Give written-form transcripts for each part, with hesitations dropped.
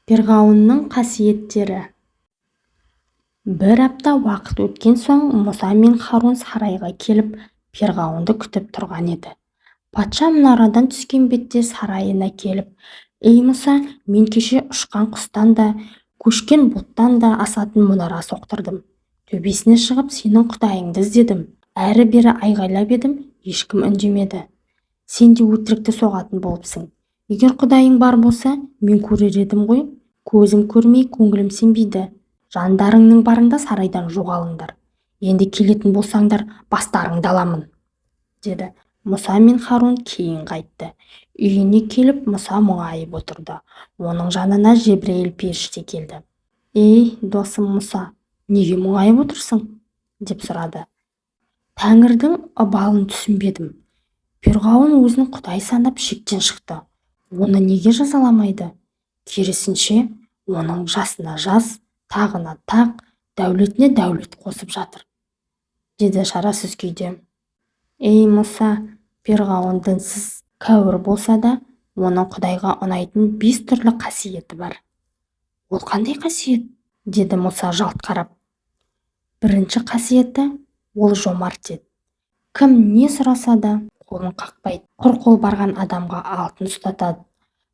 Перғауынның қасиеттері. Бір апта уақыт өткен соң Мұса мен Харун сарайға келіп, перғауынды күтіп тұрған еді. Патша мұнарадан түскен бетте сарайына келіп: «Ей, Мұса, мен кеше ұшқан құстан да, көшкен бұлттан да асатын мұнара соқтырдым. Төбесіне шығып, сенің құдайыңды іздедім. Әрі-бері айғайлап едім, ешкім үндемеді. Сен де өтірікті соғатын болыпсың. Егер құдайың бар болса, мен көрер едім ғой. Көзім көрмей, көңілім сенбейді. Жандарыңның барында сарайдан жоғалыңдар. Енді келетін болсаңдар, бастарыңды аламын», – деді. Мұса мен Харун кейін қайтты. Үйіне келіп, Мұса мұңайып отырды. Оның жанына Жебірейіл періште келді. «Ей, досым Мұса, неге мұңайып отырсың?» – деп сұрады. «Тәңірдің ыбалын түсінбедім. Перғауын өзін құдай санап, шектен шықты. Оны неге жазаламайды? Керісінше, оның жасына жас, тағына тақ, дәулетіне дәулет қосып жатыр», – деді шарасыз күйде. «Ей, Мұса, перғауын дінсіз кәуір болса да, оның құдайға ұнайтын 5 түрлі қасиеті бар». «Ол қандай қасиет?» – деді Мұса жалт қарап. «Бірінші қасиеті – ол жомарт еді. Кім не сұраса да, қолын қақпайды. Құр қол барған адамға алтын ұстатады,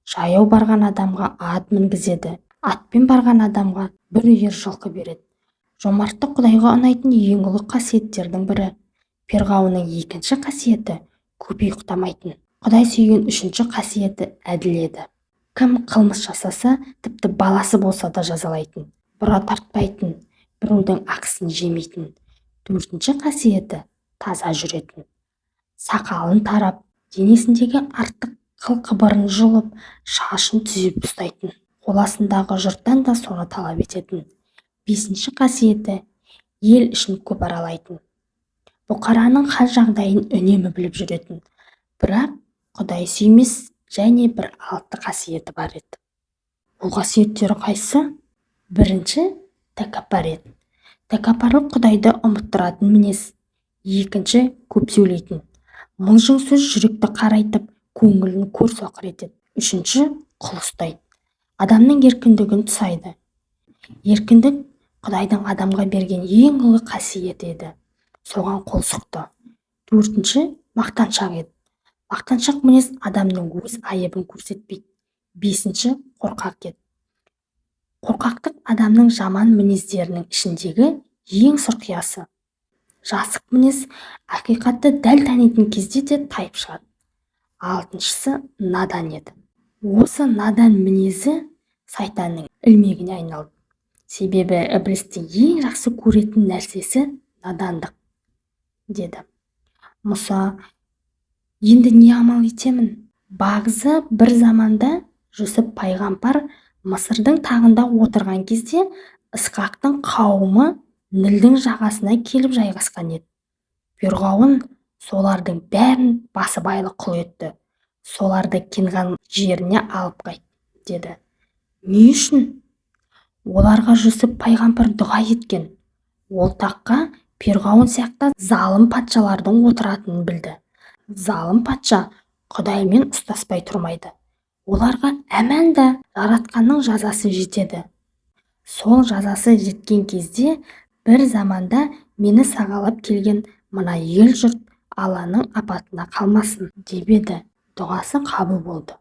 жаяу барған адамға ат мінгізеді, атпен барған адамға бір үйір жылқы береді. Жомарттық құдайға ұнайтын ең ұлы қасиеттердің бірі. Перғауынның екінші қасиеті – көп ұйықтамайтын. Құдай сүйген үшінші қасиеті – әділ еді. Кім қылмыс жасаса, тіпті баласы болса да жазалайтын, бұра тартпайтын, біреудің ақысын жемейтін. Төртінші қасиеті – таза жүретін. Сақалын тарап, денесіндегі артық қыл-қыбырын жұлып, шашын түзеп ұстайтын. Қол астындағы жұрттан да соны талап ететін. Бесінші қасиеті – ел ішін көп аралайтын. Бұқараның хал-жағдайын үнемі біліп жүретін. Бірақ Құдай сүймес және бір 6 қасиеті бар еді». «Ол қасиеттері қайсы?» «Бірінші – тәкаппар еді. Тәкаппарлық құдайды ұмыттыратын мінез. Екінші – көп сөйлейтін. Мылжың сөз жүректі қарайтып, көңілін көр соқыр етеді. Үшінші – құл ұстайды. Адамның еркіндігін тұсайды. Еркіндік құдайдың адамға берген ең ұлы қасиеті еді. Соған қол сұқты. Төртінші – мақтаншақ еді. Мақтаншақ мінез адамның өз айыбын көрсетпейді. Бесінші – қорқақ еді. Қорқақтық адамның жаман мінездерінің ішіндегі ең сұрқиясы. Жасық мінез ақиқатты дәл танитын кезде де тайып шығады. Алтыншысы – надан еді. Осы надан мінезі сайтанның ілмегіне айналды. Себебі ібілістің ең жақсы көретін нәрсесі – надандық», – деді. Мұса: «Енді не амал етемін?» Бағзы бір заманда Жүсіп пайғамбар Мысырдың тағында отырған кезде Ысқақтың қауымы Нілдің жағасына келіп жайғасқан еді. Перғауын солардың бәрін басыбайлы құл етті. Соларды Кенған жеріне алып қайт», – деді. «Не үшін?» «Оларға Жүсіп пайғамбар дұға еткен. Ол таққа перғауын сияқты залым патшалардың отыратынын білді. Залым патша құдаймен ұстаспай тұрмайды. Оларға әмән да жаратқанның жазасы жетеді. Сол жазасы жеткен кезде бір заманда мені сағалап келген мына ел-жұрт Алланың апатына қалмасын деп еді, дұғасы қабыл болды.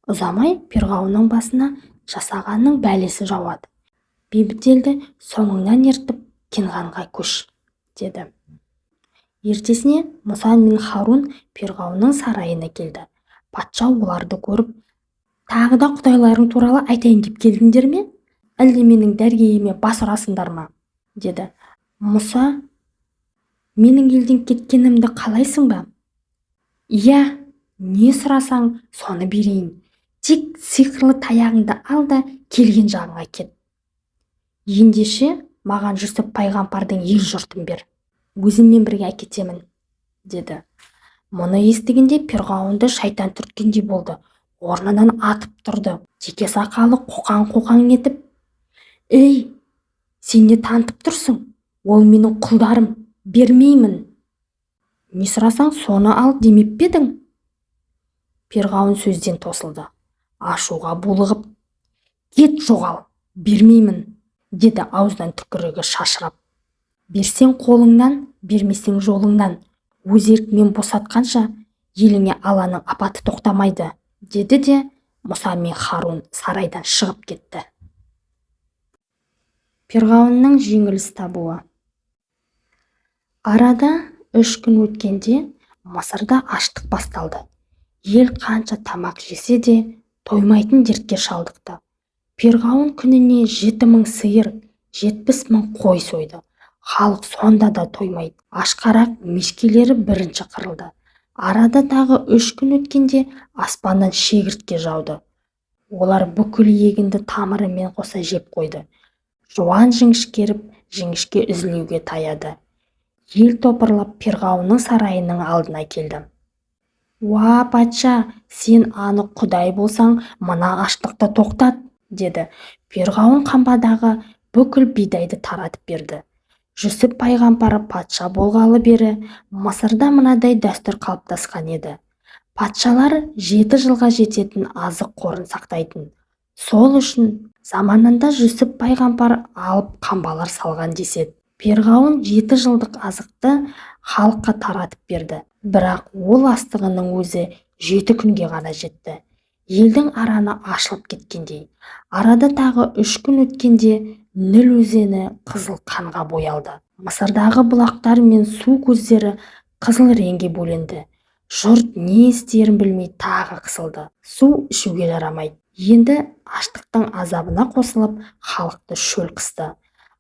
Ұзамай перғауынның басына жасағанның бәлесі жауады. Бейбіт елді соңыңнан ертіп, Кенғанға көш», – деді. Ертесіне Мұса мен Харун перғауынның сарайына келді. Патша оларды көріп: «Тағы да құдайларың туралы айтайын деп келдіңдер ме? Әлде менің дәргейіме бас ұрасыңдар ма?» – деді. Мұса: «Менің елден кеткенімді қалайсың ба? Иә, не сұрасаң, соны берейін. Тек сиқырлы таяғыңды ал да, келген жағыңа кет. Ендеше маған Жүсіп пайғамбардың ел жұртын бер. Өзіммен бірге әкетемін», – деді. Мұны естігенде перғауынды шайтан түрткендей болды. Орнынан атып тұрды. Теке сақалы қоқаң-қоқаң етіп: «Ей, сен не тантып тұрсың? Ол менің құлдарым, бермеймін». «Не сұрасаң, соны ал демеп пе едің?» Перғауын сөзден тосылды. Ашуға булығып Кет, жоғал, бермеймін, деді аузынан түкірігі шашырап. Берсең қолыңнан, бермесең жолыңнан. Өз еркімен босатқанша еліңе Алланың апаты тоқтамайды, деді де Мұса мен Харун сарайдан шығып кетті. Перғауынның жеңіліс табуы. Арада 3 күн өткенде Мысырда аштық басталды. Ел қанша тамақ жесе де тоймайтын дертке шалдықты. Перғауын күніне 7000 сиыр, 70000 қой сойды. Халық сонда да тоймайды. Ашқарақ мешкелері бірінші қырылды. Арада тағы 3 күн өткенде аспаннан шегіртке жауды. Олар бүкіл егінді тамырымен қоса жеп қойды. Жуан жіңішкеріп, жіңішке үзілуге таяды. Ел топырлап Перғауынның сарайының алдына келді. Уа, патша, сен анық құдай болсаң, мына аштықты тоқтат, деді. Перғауын қамбадағы бүкіл бидайды таратып берді. Жүсіп пайғамбар патша болғалы бері Мысырда мынадай дәстүр қалыптасқан еді. Патшалар 7 жылға жететін азық қорын сақтайтын. Сол үшін заманында Жүсіп пайғамбар алып қамбалар салған деседі. Перғауын 7 жылдық азықты халыққа таратып берді. Бірақ ол астығының өзі 7 күнге ғана жетті. Елдің араны ашылып кеткендей. Арада тағы 3 күн өткенде Ніл өзені қызыл қанға боялды. Мысырдағы бұлақтар мен су көздері қызыл реңге бөленді. Жұрт не істерін білмей тағы қысылды. Су ішуге жарамайды. Енді аштықтың азабына қосылып, халықты шөл қысты.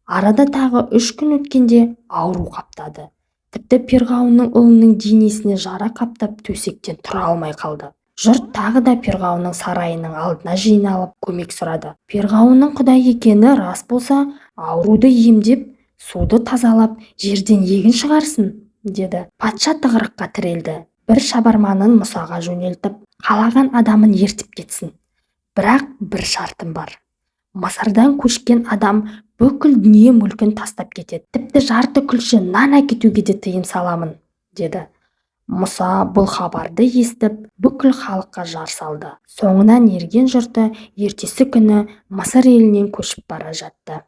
Арада тағы 3 күн өткенде ауру қаптады. Тіпті Перғауынның ұлының денесіне жара қаптап, төсектен тұра алмай қалды. Жұрт тағы да Перғауынның сарайының алдына жиналып көмек сұрады. Перғауынның құдай екені рас болса, ауруды емдеп, суды тазалап, жерден егін шығарсын, деді. Патша тығырыққа тірелді. Бір шабарманын Мұсаға жөнелтіп, қалаған адамын ертіп кетсін. Бірақ бір шартым бар. Мысырдан көшкен адам бүкіл дүние мүлкін тастап кетеді. Тіпті жарты күлше нан әкетуге де тыйым саламын, деді. Мұса бұл хабарды естіп, бүкіл халыққа жар салды. Соңынан ерген жұрты ертесі күні Мысыр елінен көшіп бара жатты.